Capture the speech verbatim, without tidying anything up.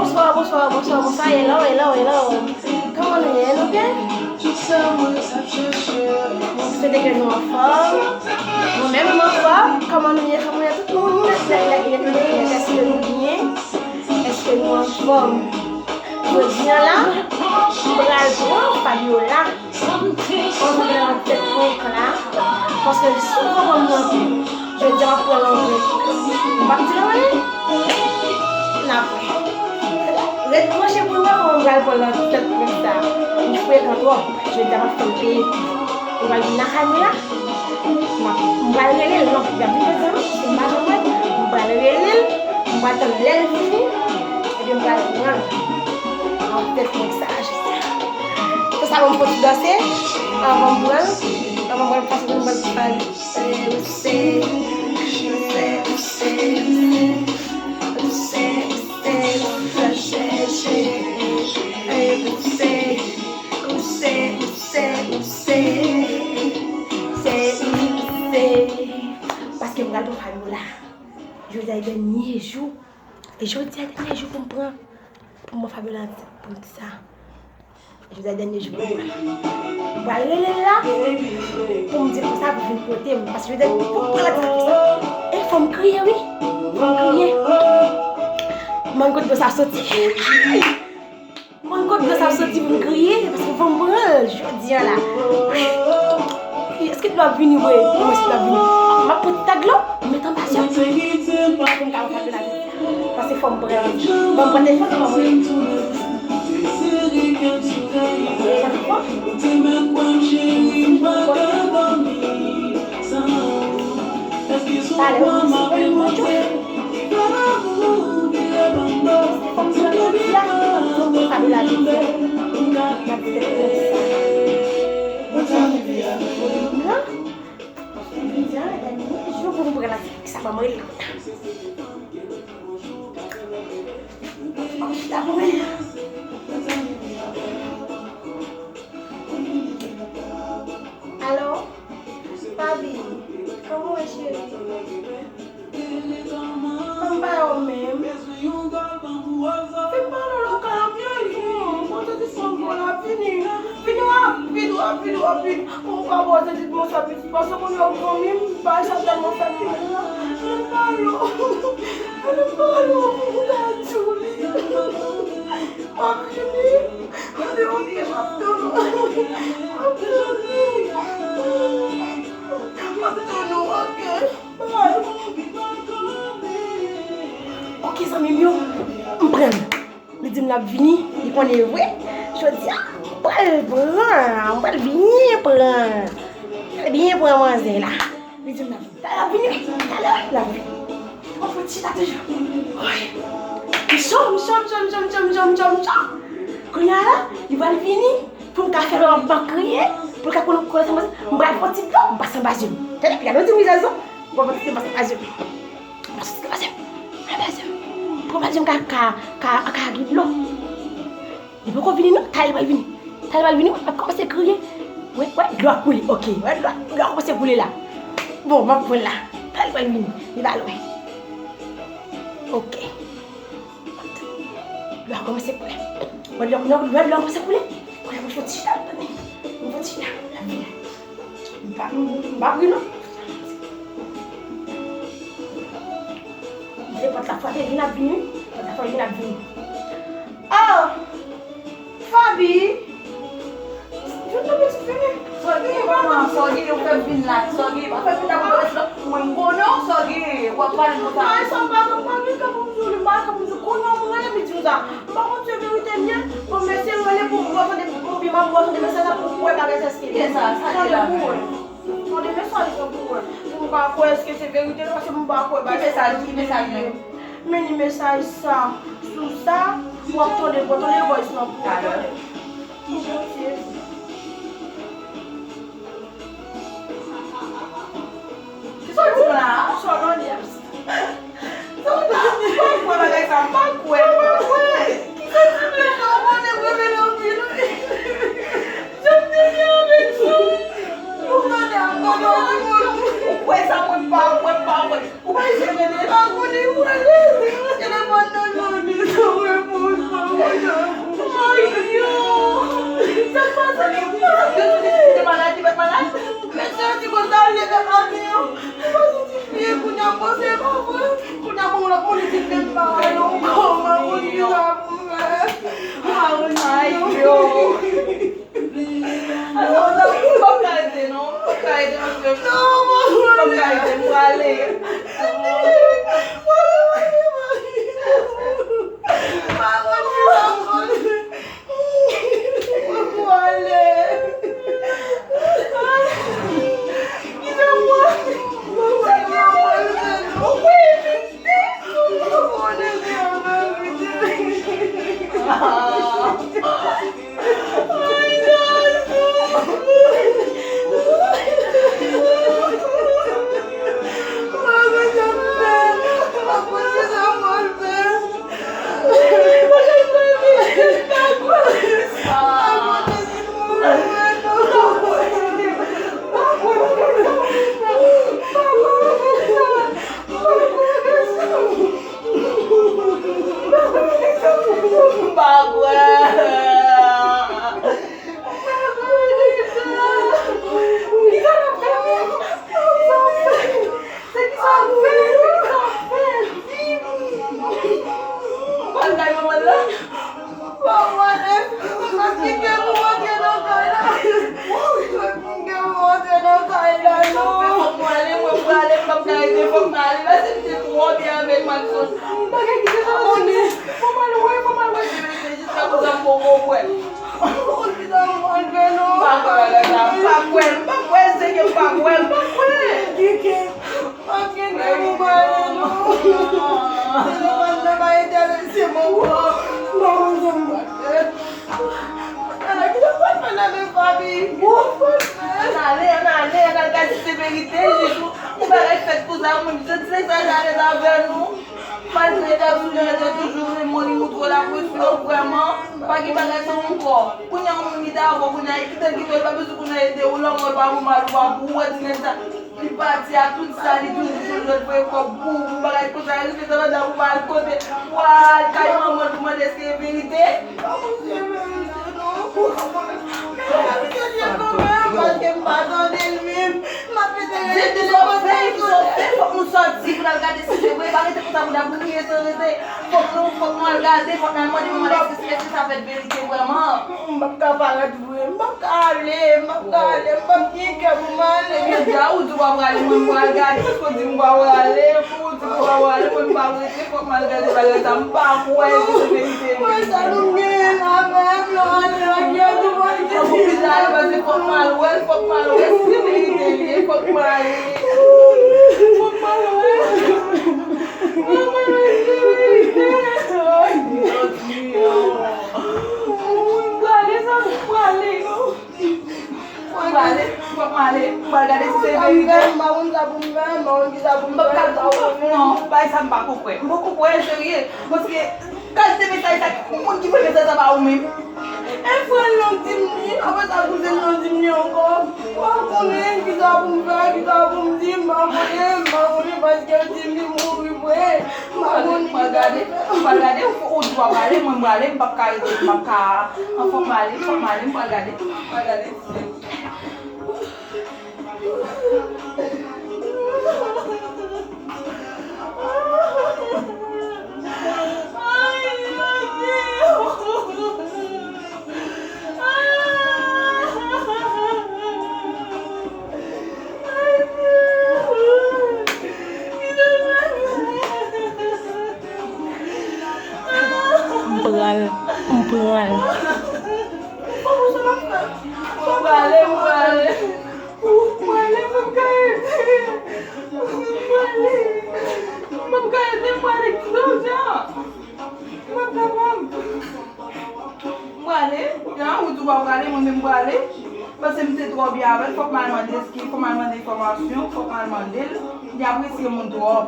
Bonswa, bonswa, bonswa, bonswa. Hello, hello, hello. Kòman nou ye? Nou byen? M swete ke nou anfòm. Mwen menm, m anfòm. Kòman nou ye? Kòman nou ye? Tout moun nèt, nèt, nèt, nèt, nèt. Èske nou byen? Èske nou anfòm? Jodi a la, m pral pran Fabiola. Mwen vle nan tèt prank la, paske li souvan ban m nan tou. Jodi a m ap pran l an prank. M p ap di l anyen. N ap wè. Ret branche pou n wè kòman m pral pran l nan tèt prank sa. Li frekan twòp. Jodi a m ap fè l peye. Li pral vin lakay mwen la. M ap, m pral rele l, non, li ap vin jodi a, non, paske m pa janm wè l. M pral rele l, m pral tann lè l vini, epi m pral pran l. An tèt mwen sa, jodi a. Pou sa, bon, m fon ti danse, anvan m pran l, anvan m pran l, paske m pral, pral, eh, se, se, se, se, paske m pral pran Fabiola. Jodi a e dènye jou. E jodi a dènye jou pou m pran, pou m pran Fabiola, pou m di sa. Jodi a dènye jou pou m pran. M pral rele l la, pou m di l konsa pou vin kote m. Paske jodi a pou m pran la di sa. E fò m kriye, wi. Fò m kriye. Mwen kot dlo sa soti. Ay! Mwen kot dlo sa soti pou m kriye, paske fò m pran l jodi a la. Èske dlo ap vini vre? Kòman èske dlo ap vini? M ap pran ti tak dlo, m met anba zye m. Pou m ka frape la jodi a. Paske fò m pran l. Ban m pran telefòn, fò m pran l. Talè, ou se bon moun yo. Fò m pran jodi a, fò m pran Fabiola jodi a. N ap fè konsa. Jodi a, dènye jou pou m pran la, sa ban mwen li. Chita pou mwen. Alo? Faby, kòman w ye, cheri? Kòman w ye menm? Vin pale lokal anpil, hmm, bon, se ti fanm bon la, vini. Vini rapid, rapid, rapid. Pou m ka ba w ti bonswa, pitit, paske moun yo granmi, m bay sa tèlman fèt li la. Vin pale, vin pale, m ka di w li. M ap vini. Mwen te oke, m ap tann ou. M ap tann ou. M ap tann ou, oke. Bye. Oke, zanmi m yo, m pran l. Li di m l ap vini, li konnen vre. Jodi a, m pral pran, m pral byen pran. M pral byen pran manzè la. Li di m l ap Talè l ap vini, wi. Talè l ap vini. Mwen fò chita toujou. Wi. M cho, m cho, m cho. Kounye a la, li pral vini. Pou m ka fè l wè m pa kriye. Pou l ka konn konnen se mwen. M pral fè ti dlo, m pase anba zye m. Tande, gade, w di m wi, Zazou. M pral fè ti dlo, m pase anba zye m. M pase anba zye m. Anba zye m. Pou anba zye m ka, ka, ka, ka gen dlo. Li poko vini non, talè l pral vini. Talè l pral vini, wi, l ap kòmanse kriye. Wè, wè, dlo ap koule, oke. Wè, dlo, dlo ap kòmanse koule la. Bon, m ap pran l la. Talè l pral vini, li pa lwen. Oke. Dlo ap kòmanse koule. Wè, dlo, dlo, dlo, dlo ap kòmanse koule. Koule, mwen fò ti chita, tande. Mwen fò ti chita. L ap vini. M pa, m pa ri non. Gade pòt la frape, vin ap vini. Pòt la frape, vin ap vini. Oh! Faby! Vin non, pitit, vini. Sa w gen, manman? Sa w gen, ou fè vin la? Sa w gen, pa fè vin la pou mwen, mwen konnen w, sa w gen, w ap pale konsa. Ay, sa m pa konn, pa gen ka pou m di w li, m pa gen ka pou m di w, kounye a mwen rele m di w sa. M pa konn si se verite l ye. Bon, mesye rele pou m, pou m tande, pou m tande mesaj la, pou m wè bagay sa, èske li ye. Tande pou wè. Tande mesaj la pou wè. Si m pa kwè èske se verite, non, paske m pa kwè bagay sa. Ki mesaj, ki mesaj menm? Men ni mesaj sa. Sou sa, w ap tande, w ap tande voice la pou wè. Tande. Pou Bondye. Kisa w di la? Sa w di la? Sa w di la? M pa kwè bagay sa, m pa kwè. M pa kwè. Kisa w di la? Ou konnen m revele anpil, wi. Jan m te gen avèk sa. Ou konnen, ou konnen, ou konnen. Ou kwè sa, mwen pa kwè, m pa kwè. Ou pa revele. M pa konnen, ou konnen. Telefòn nan jodi, sa w reponn. Atò, atò, m p ap ka rete, non. M p ap ka rete, paske m p ap ka rete, m prale. Mwen kay manman la. Mwen kay pou antre nan kay la. Mwen kay pou antre nan kay la, non. Fòk mwen ale, mwen prale, m p ap ka rete, fòk mwen ale. Paske m te twò byen avèk Maxon. Bagay ki te pase. Fò m al wè, fò m al wè, se vérité, jiska kounye a m poko wè. Mwen kay pou antre nan kay la. M pa kwè bagay sa, m pa kwè, m pa kwè, se ke m pa kwè, m pa kwè. Kike. Mwen gen kè pou pale non. Se nou pa nan bay entèvensyon mwen wè. Mwen wè zòm mwen. Ala ki nou pa fè nan men fami. Ann ale, ann ale, ann al gade si se verite, jij ou. Yon bagay fèt pou sa, moun, je dis sa, gade avè nou. Malgre gason yo te toujou renmen li, montre w l apresye w vrèman. Pa gen bagay sa ankò. Kounye a, yon moun ki te avè w, kounye a, li kite l, kite l, li pa bezwen kounye a ede w, lanmò l pa pou mal, ou pa pou ou, wè ti nèg sa. Li pati ak tout sa, li toujou jwenn lòt vre kòb pou, pou bagay konsa, rive tan madanm ou pa al kote, pou al kay manman l pou mande èske e verite. Pa mande verite non. Men misye lye kanmenm, paske m pa tande l menm. M ap mete rete telefòn nan. Fòk nou sòti pou n al gade si se vre, pa rete konsa pou n ap kriye san rete. Fòk nou, fòk nou al gade, fòk n al mande manman l èske, èske sa fèt verite vrèman. M p ap ka parèt vre, m p ap ka ale, m p ap ka ale, m p ap gen kè pou m ale. Ebyen, dja ou di w pa prale, mwen m pral gade, paske w di m pa prale, pou w di m pa prale, mwen m p ap rete, fòk m al gade bagay sa, m pa kwè si se verite li ye. Mwen sa nou genyen la menm, yo ale ak yo, nou pa gen. Fòk ou vin ale, paske fòk m al wè l, fòk m al wè si se verite li ye, fòk m ale. Fòk m al wè l. Manman, se verite. Ay, Jezi. Mwen prale, sa m prale, non. Mwen prale, fòk m ale, m pral gade si se verite. M pa konn sa pou m fè, m pa konn ki sa pou m fè, m pa konn. Non, bagay sa m pa ko kwè. M poko kwè, serye. Paske kalite mesaj sa, ki moun ki voye mesaj sa ba ou menm? E frè l nan di m li, apre sa kouzen l nan di m li ankò. M pa konnen ki sa pou m fè, ki sa pou m di, m pa konnen, m pa konnen, paske l di m li mouri vre. M pa konnen ki sa pou m fè. M pral gade, ou, ou di w ap prale, mwen m prale, m p ap ka rete, m p ap ka, an, fòk m ale, fòk m ale, m pral gade, m pral gade. M pran l, m pran l. Mwen prale, mwen prale. Mwen prale, mwen prale. Mwen prale. Mwen prale, mwen prale. Mwen prale. Mwen prale. Jan ou di w ap prale, mwen menm prale. Paske m te twò byen avè l, fòk m al mande eskiz, fòk m al mande enfòmasyon, fòk m al mande l. Li apresye moun twòp.